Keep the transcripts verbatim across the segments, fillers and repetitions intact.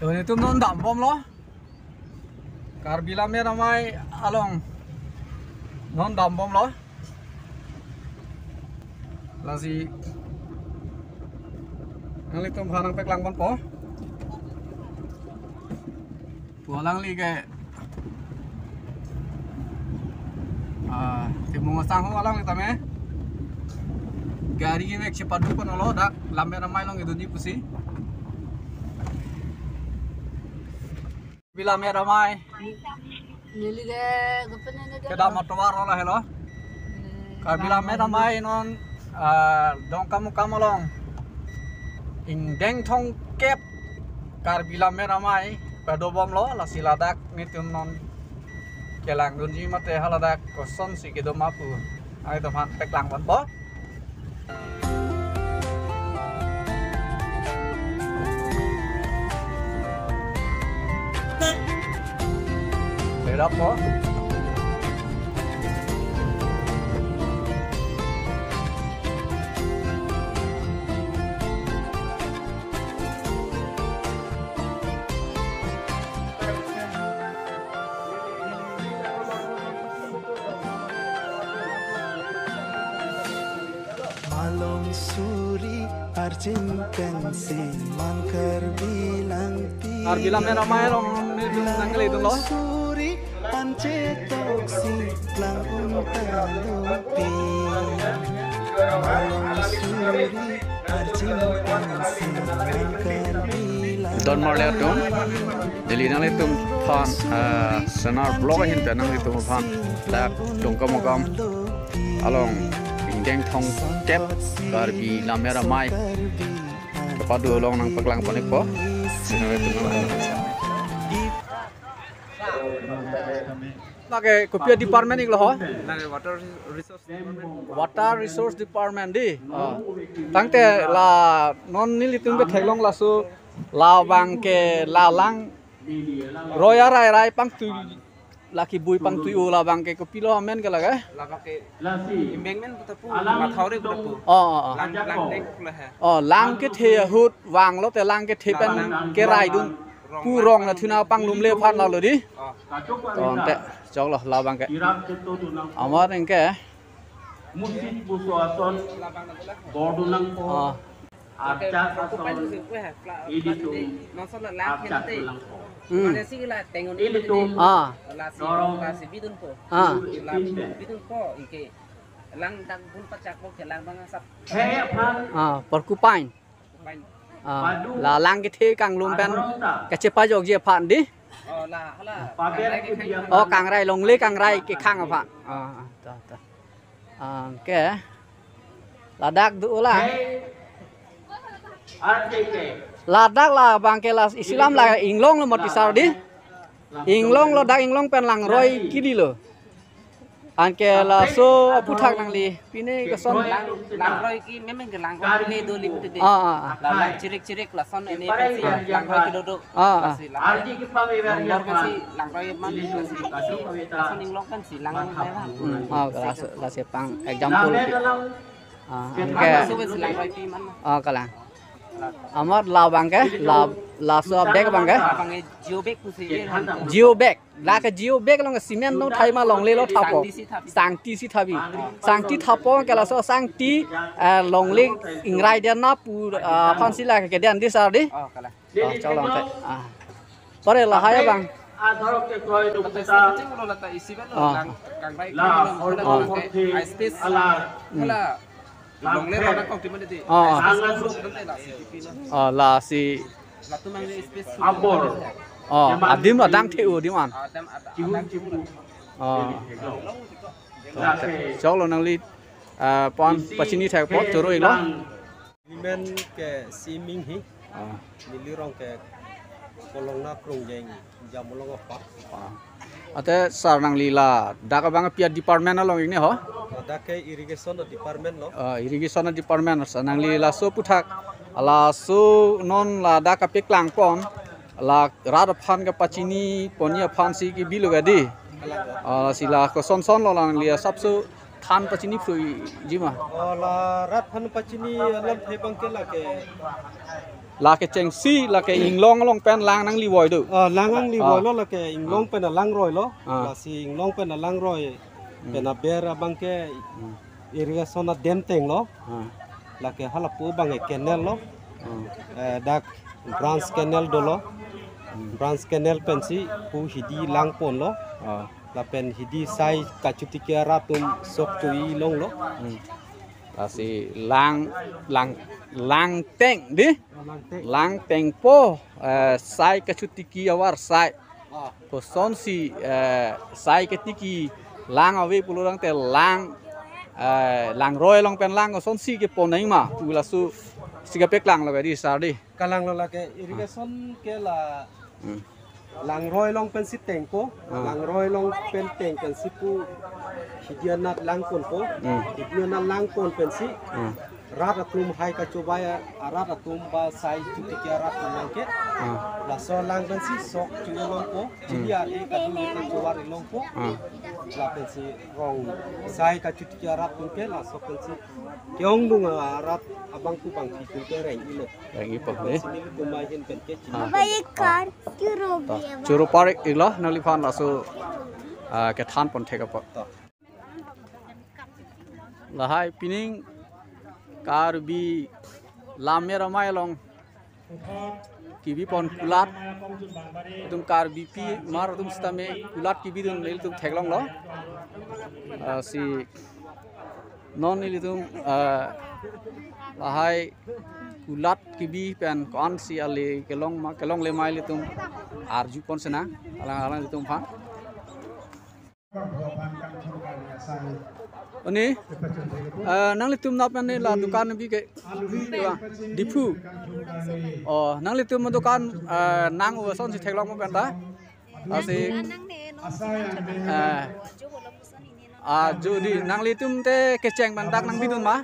To netum non dambomlo. Karbi Lammet Amei along non dambomlo. Lasi nanglitum aphan nangpaklang ponpo. Pu alangli ke, ah, Timung Asang ho alangli tame gari kevek chepaduk ponlo, dak Lammet Amei along idunji pusi. Karbi Lammet Amei. Neli ke gopene ne ke dam atovar lo lahelo. Karbi Lammet Amei non, ah, Dongkamukam along ingdeng thomkep Karbi Lammet Amei padobomlo, lasi ladak netum non kelangdunji mate haladak kosonsi kedo ma pu nangtum aphan paklang ponpo. Berapa? Malong suri arjin kangsing man Karbi Langpi. Karbi Lammet Amei along netum nangkele dolo. Suri anche toksi lang unta lupi. Malong suri arjin kangsing man Karbi Langpi. Don marli atum, neli nanglitum aphan, ah, Sonar Vlog ahin pen nanglitum aphan dak Dongkamukam along ingdeng thomkep Karbi Lammet Amei kepado along nangpaklang pon-ikpo. Lake kopi department iklo ho? Lake water resource department. Water Resource Department dei. Oh. Tangte la non nelitum ketheklong laso labang ke la lang roi arai rai pangtui, lake bui pangtui-o labang ke kopilo amen ke lake? Labang ke embankment pu ta pu, mathawri pu ta pu. Oh, oh, oh. Lang, lang dek pu la he. Oh, lang kethe ahut vanglo te lang kethe pen keraidun pu rong na thuna panglumle aphan lalo dei. Oh. To ante choklo labang ke. Amat anke. Musit puso ason, bordu nangpo, oh, arjak ason, ilitum arjak langpo. Hmm. Ilitum, ah, dorong, ah, ipin pen. Lang dak bun pachak po ke lang bang asap. He aphan. Ah, porcupine. Ah, la lang kethe kanglum pen kachepajokji aphan dei. Oh, la, la. Oh, kangrai, longle kangrai kekhang aphan. Ah, ah, ta, ta. Ah, ke. Ladak do la. Ladak labang ke la isilam la inglong lo mati sar dei. Inglong lo, dak inglong pen langroi kidi lo. Anke laso aphuthak nangli pine koson? Lang, langroi ke memang ke langroi pine do lim te dei. Ah, ah, ah. La, lang chirik chirik lason ene pensi langroi kedo do. Ah, ah. Lasi lang. Nomor pensi langroi man pensi, lason inglong pensi lang. Hmm, ah, laso, laso pang example. Ah, anke. Laso pensi langroi pi man. Ah, kalang. Amat labang ke, la, laso bag abang ke? Labang ke geo bag pusi ye. Geo bag. Lake geo bag along cement no thai ma longle lo thapo. Sangti si thapi. Sangti si thapi. Sangti thapo ke laso sangti, eh, longle ingrai den na pu, eh, aphansi lake kedan dei sar dei. Oh, kalang. Oh, choklo ante. Ah. Pare lahai abang. Adhorok ke koi duk. Lata isi belo, ah, lang, kangrai la, kilo, or, la, or, lang, or, eh, space. Ala. Hmm. Ala. Longle rona kong timan dei. Oh. Space kong timan dei lasi. Oh, lasi. Latum ang space. Abor. Oh, adim adang the-o dei man. Adam, adam, adam. Oh. Choklo nangli, ah, pon pachini thekpo, choro-iklo. Neli men ke Si Minghi. Ah. Neli rong ke Kolongna Krungjeng, Jamulong apar. Ah. Ante sar nangli ladak abang pi department along ikni ho? Ladak ke irrigation department lo. Ah, irrigation department, sar nangli laso aphuthak, laso non ladak kapaklang pon, la rat aphan kapachini ponji aphansi kebilo ga dei. Ah, lasi la koson son lo nangli asapso than pachini phruiji ma? Oh, la rat aphan pachini alamthe abang ke lake Lake chengsi, lake inglong along pen lang nangli voi do. Ah, lang nangli Ah. voi lo, lake inglong Ah. pen alang roi lo. Ah. Lasi inglong pen alang roi Hmm. pen aber abang ke Hmm. irrigation adem teng lo. Ah. Lake halapu abang ke canal lo. Hmm. Eh, dak branch canal dolo. Hmm. Branch canal pensi pu hidi lang pon lo. Ah. Lapen hidi sai kachotiki arat atum sok cho-i long lo. Hmm. Lasi lang, lang, lang teng di. Lang teng. Lang tengpo, eh, sai kachotiki avar sai. Ah. Kosonsi, eh, sai ketiki lang ave pulo tangte lang, eh, lang roi along pen lang kosonsi kepon nangma pu laso si kapeklang lo di sar di. Kalang lo lake irrigation ke la Hmm. lang roi along pensi tengpo, Ah. lang roi along pen teng pensi pu hidi anat lang ponpo, Hmm. hidi anat lang pon pensi Hmm. rat atum hai kachobei arat atum ba sai chotiki arat atum abang ke. Ah. Laso lang pensi sok cho-i longpo, Hmm. chili ar-e kadokave kachovar-i longpo. Ah. La pensi rong sai kachotiki arat atum ke laso pensi ke-ongdung arat abang pu bang si atum ke reng-i lo. Reng-ipo, eh? Pensi nelitum ahin pen ke chini. Ah. Baba, ye car क्यों रो तो, भी है? Choro par-iklo, nangliphan laso, ah, kethan pon thek apot. To. Lahai pining Karbi Lammet Amei along kebi pon kulat, itum Karbipi mar atum sitame kulat kebidun nelitum theklong lo. Ah, si non nelitum, ah, lahai kulat kebi pen ko-ansi ale kelong ma, kelongle ma ilitum arju pon sena, alang alang ilitum aphan. Oni, eh, nanglitum nap ni la dukan bi ke, Diphu. Oh, nanglitum dukan, eh, nang-o asonsi theklong ma penta. Lasi, eh, ah, jodi nanglitum te kecheng pen dak nangbidun ma?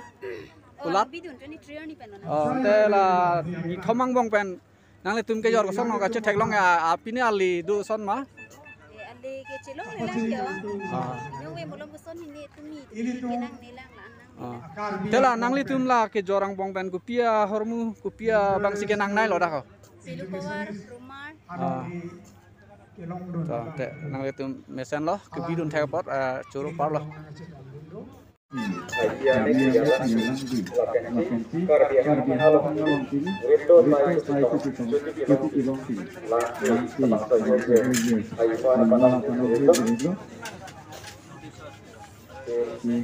Kulat? Bidun twenty-three arni pen. Oh, te la nithom angbong pen nanglitum kejor koson nang kachetheklong ya, apini ali do ason ma? Eh, ali kechelongle lang ke. Ah. Nungve malom koson hini tumi, tumi kenangne lang la nang. Ah. Te la nanglitum la kejor angbong pen kopi ahormu, kopi abangsi kenangnei lo dak ho? Pilu kovar, rumar. Ah. To, te nanglitum mesen lo, kebidun thek apot, ah, choro parlo.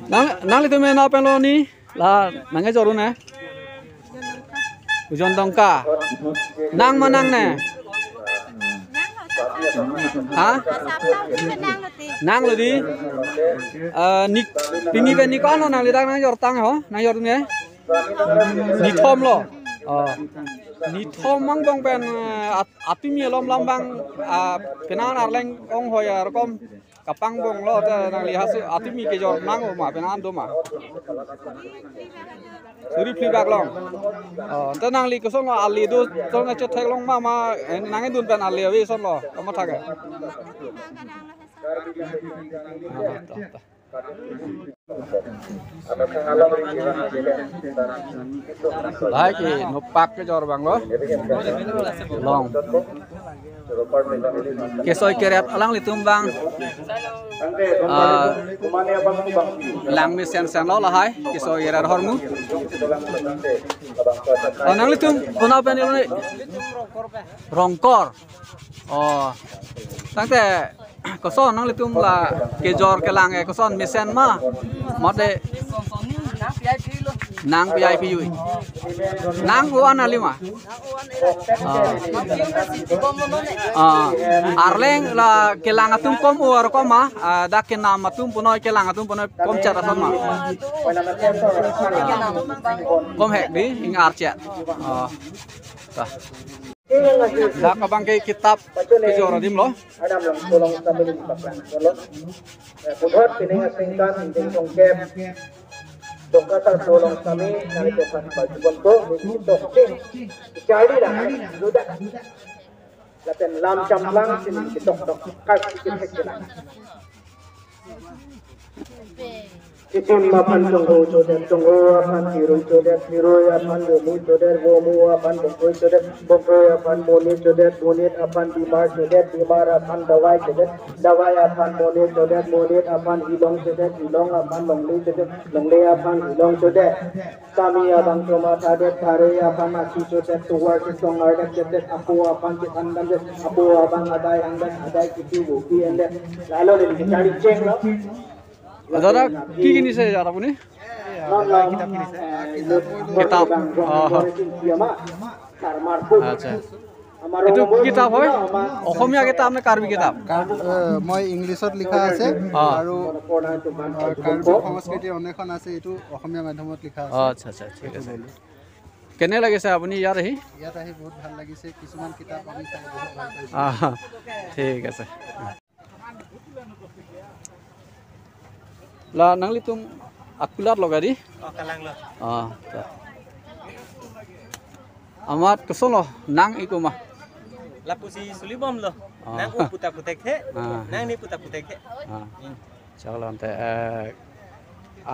Nang, nanglitum nang pen lo ni, la nangkejor un-e? Ujon Dongka. Nang ma nangne? Ha? Nanglo di. Eh, ni, pini pen ni ko-anlo nangli dak nangjor tang ho? Nangjor un-e? Nithom lo. Oh. Nithom angbong pen, eh, at-, atumi alom lam abang, ah, penang Arleng onghoi arokom kapangbong lo, te nangli hasi atumi kejor nang-o ma, penang do ma? Suri phli bak long. Oh, te nangli koson lo, ali do, son kachetheklong ma ma, eh, nangkedun pen ali ave ason lo, kamatha ke. Ah, to, to. Lahai ke nopak kejor abang lo. Long. Kesoi keret alanglitum abang. Ah, lang mesen sen lo lahai. Kesoi keret ahormu. Oh, nanglitum konat pen lo ni? Rongkor. Oh. Tangte koson nanglitum la kejor kelang ke koson mesen ma? Mate nang P I P U. Nang-o an ali ma? Ah. Ah. Arleng la kelang atum kom-o arokom ma? Ah, dak kenam atum punoi kelang atum punoi kom chat ason ma? Kom hek di ing archet. Ah. Ta. Dak abang ke kitap kejor adim lo. Adam lang tolong sambil dipaklang. Kalau, eh, budhot pining asingkan, ding tongkep, tongkasar tolong kami, nang itu kan baju bonto, ding tok ding. Jadi lah, sudah. Lapen lam cham lang sini, kitok tok, kas sikit hek lang. Im aphan chongho chodet, chongho aphan tiroi chodet, tiroi aphan vomu chodet, vomu aphan bongkroi chodet, bongkroi aphan monit chodet, monit aphan bimar chodet, bimar aphan dawai chodet, dawai aphan monit chodet, monit aphan ilong chodet, ilong aphan longle chodet, longle aphan ilong chodet. Kami abang choma thadet, thare aphan asi chodet, tovar chetong ardet chodet, apo aphan chethan damdet, apo abang adai angdet, adai kipi bupi endet. Lalo le cari cheng lo. Dada, কি কিনিছে ইয়াত আপুনি? কিতাপ কিনিছে। কিতাপ, অ। আচ্ছা। এইটো কি কিতাপ হয়? অসমীয়া কিতাপ নে কাৰ্বি কিতাপ? কাৰ্বি, এ, মই ইংলিছত লিখা আছে অ। আৰু, আ, কাৰ্বি সংস্কৃতিৰ অন্বেষণ আছে, এইটো অসমীয়া মাধ্যমত লিখা আছে। অ, আচ্ছা, আচ্ছা, ঠিক আছে। কেনে লাগিছে আপুনি ইয়াত আহি? ইয়াত আহি বহুত ভাল লাগিছে, কিছুমান কিতাপ আমি চাই বহুত ভাল পাইছোঁ। অ, ঠিক আছে। La nanglitum akulat lo gari? Oh, kalang lo. Ah, ta. Amat koson lo, nang iko ma? Lapusi sulibom lo. Ah. Nang u puta putek he. Ah. Nang ni puta putek he. Ah. Hmm. Chalo ante, eh,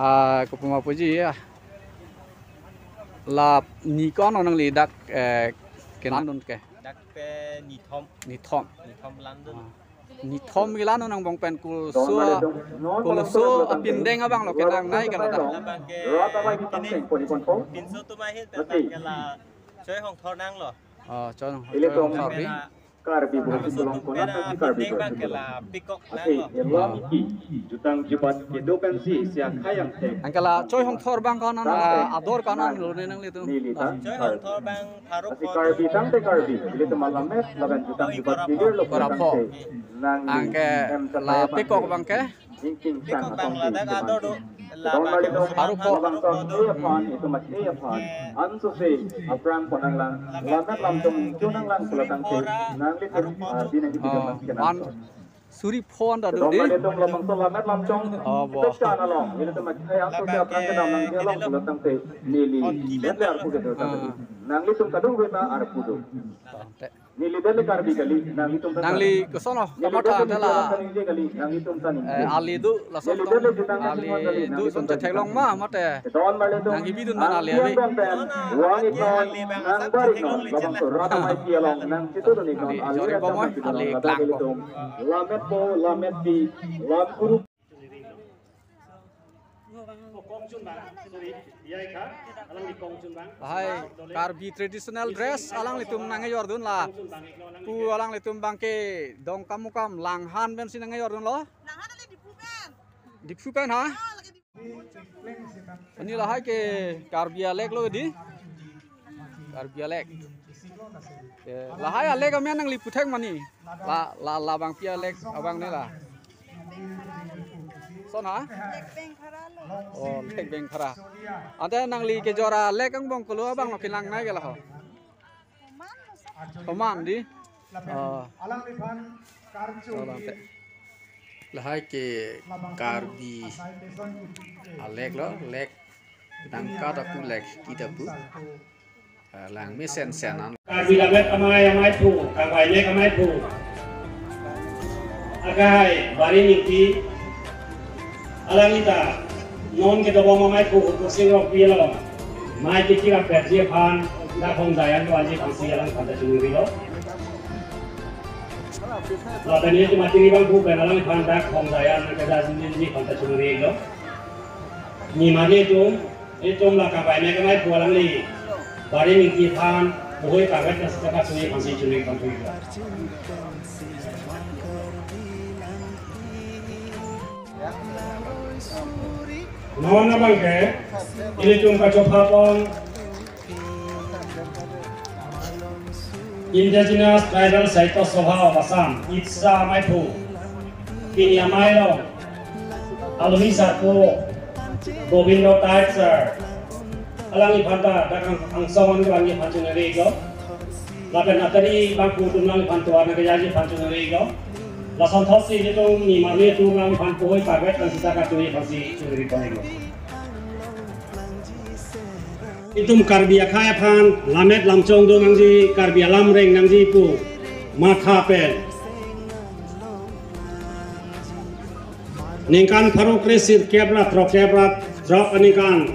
ah, kopima puji ya. La ni kono nangli dak, eh, kenandun ke? Dak pe nithom. Nithom. Nithom London. Ah. Nithom ke la non angbong pen kulso, kulso apindeng abang lo kenangnei ke la dak. Labang ke kini pinso tum ahir pen abang ke la choi hongthor nang lo. Oh, choi hongthor, choi hongthor di. Karbi Bhusik Long Kona Karbi Karbi pindeng abang ke la pikok nang lo. Ate elong ki jutang jubat kedo pensi sia khayang te. Anke la choi hongthor abang konon, ah, ador konon lo ne nanglitum. Neli ta. Choi hongthor abang Asi Karbi tangte Karbi, ilitum alamet lapen jutang jubat kilir lo tangte. Nang anke la pikok abang ke? Pikok abang ladak ador do. La abang ke pharuk pho. Labang tong e aphan, itum mat e aphan. Anso se aphrang ponang lang, lamet lam tong chu nang lang pula tangte. Nanglitum, ah, di nang itum nang kenang. Suri phone ta do de. Dong mane dong labangso lamet lamchong. Oh, bo. Pekchan along. Ilitum akhai aso ke aphrang kedam nangji along pulo tangte neli. Bende arpu kedo tangte. Ah. Nanglitum kadung beta arpu do. Tangte. Neli bende Karbi kali, nanglitum ta nangli koson lo, neli kamatha bende ante la. Neli bende kali, nanglitum ta neli. Eh, ali do, laso neli bende jutang ali kali, do nanglitum son ta chetheklong ma, mate. Don male tum. Nang ibidun man ali abi. Don pen, wang iknon, nang bar iknon, labangso rat amai pi along, nang chitu dun iknon, ali joribom oi, ali klangpo. Lametpo, lametpi, lam guru. Lahai Karbi traditional dress alanglitum nangkejordun la. Pu alanglitum abangke Dongkamukam Langhan pensi nangkejordun lo. Langhan ale Diphu pen. Diphu pen ha? Ah, lagi Diphu. Ani lahai ke Karbi alek lo di. Karbi alek. Ke lahai alek amen nangli puthek mani. La, la, labangpi alek abang ne la. Son ha? Lek Bengphara lo. Oh, lek Bengphara. Ante nangli kejor alek angbong kolo abang lo kenangnei ke la ho. Koman lo sa. Koman di. Oh. Alangliphan karcho. Oh, lante. Lahai ke Karbi alek lo, lek dangka ta pu lek kita pu. Ah, lang mesen sen an. Karbi lamet amei amei pu, kangvai mek amei pu. Akai, Barim Ingti, alangli ta, non kedobom amei pu, Hupusing Rongpi along. Mei kekirap petji aphan, dak Hongjayan do anji aphansi alangliphan ta chungrilo. Lapen ilitum athiri abang pu pen alangliphan dak Hongjayan, keja jinjinji aphan ta chungrilo. Nimarli atum, itum la kangvai mek amei pu alangli Barim Ingti aphan, puhoi pavet na sitaka suni aphansi chunri panthu iklo. Non abangke, ilitum kachopha pon, Indigenous Tribal Sahitya Sabha of Assam, ITSA amei pu, pini amei along, alohi sarpo, Gobindo Taik sir, alangliphan ta, dak ang, angsong an alangliphan chunri iklo. Lapen athiri abang pu atum alangliphan tovar nangkejaji aphan chunri iklo. Lason thotsi ilitum nimarli atum alangliphan puhoi pavet na sitaka suni aphansi chunri pon iklo. Itum Karbi akhai aphan lamet lamchong do nangji, Karbi alam reng nangji pu matha pen. Ningkan pharo kre sirkep ra throkkep ra throk aningkan,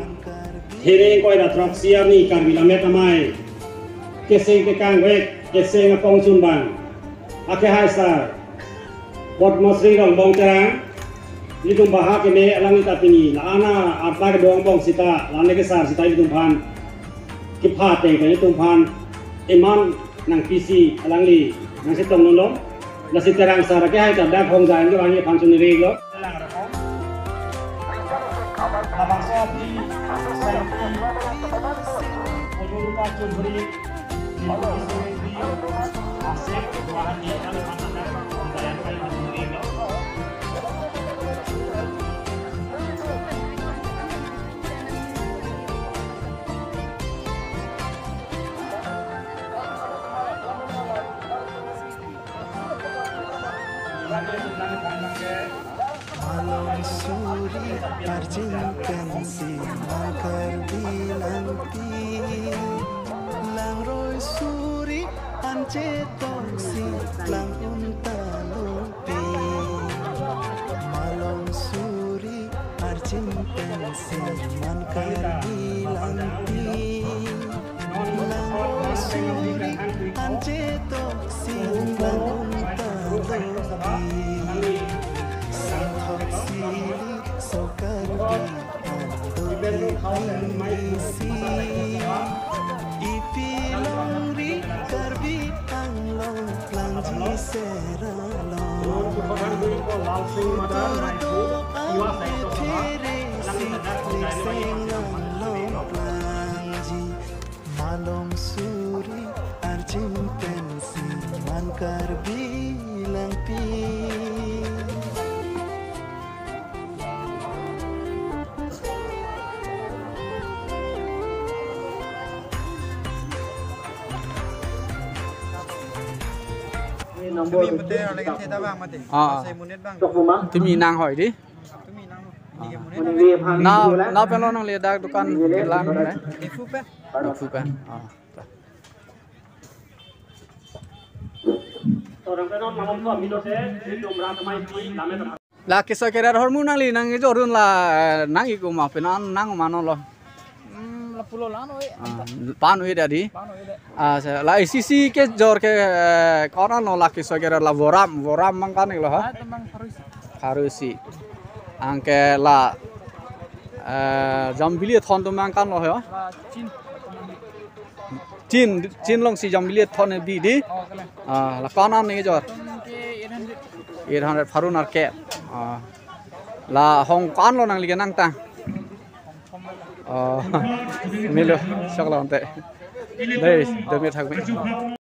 Thereng ingkoi ra throksi arni Karbi Lammet Amei keseng tekangvek, keseng akongchun abang, akehai sar Padma Shri Rongbong Terang, ilitum baha keme alangli ta pini la-an arta kedo angbong sita, la-an kesar sita ilitum aphan kepha ateng pen ilitum aphan eman nangpisi alangli nangchetong longlo. Lasi Terang sar akehai ta dak Hongja Indrani aphan choningri lo. Malong suri arjin pensi mangkar bilangpi, langroi suri anche toksi lang unta lopi. Malong suri arjin pensi mangkar bilangpi, langroi suri anche toksi lang unta lopi. Santhok sili so Karbi ando isi, ipi longri Karbi Anglong plangji sera long. Utur do an phere si lekseng long long plangji. Malong suri arjin pensi mangkar bilangpi. Tumi mate arleng the ta bang mate. Ah. Sai monit bang. Tumi nanghoi di. Tumi nang. Ah. Nang, nang pen lo nangli dak dukan kelang ne? Diphu pen. Diphu pen. Ah. La keso kerar ahormu nangli nangkejor dun la, eh, nang-ik ma pen an nang ma non lo. Hmm, lapulo la-an oi. Ah, pan oi da di. Pan oi da. Ah, sa, la isi si kejor ke, eh, ko-an lo la keso kerar la voram, voram mangkan-ik lo ha? Ah, temang pharo isi. Pharo isi. Anke la, eh, jambili thon atum mangkan lo ha? La chin. Chin, chin along si jambili thon bi di. Oh, kali. Ah, la ko-an nangkejor? Thon ke eight hundred. Eight hundred pharo nerkep. Ah. La hong ko-an lo nangli kenangtang? Oh. Milo, choklo ante. Dei, dome thakme.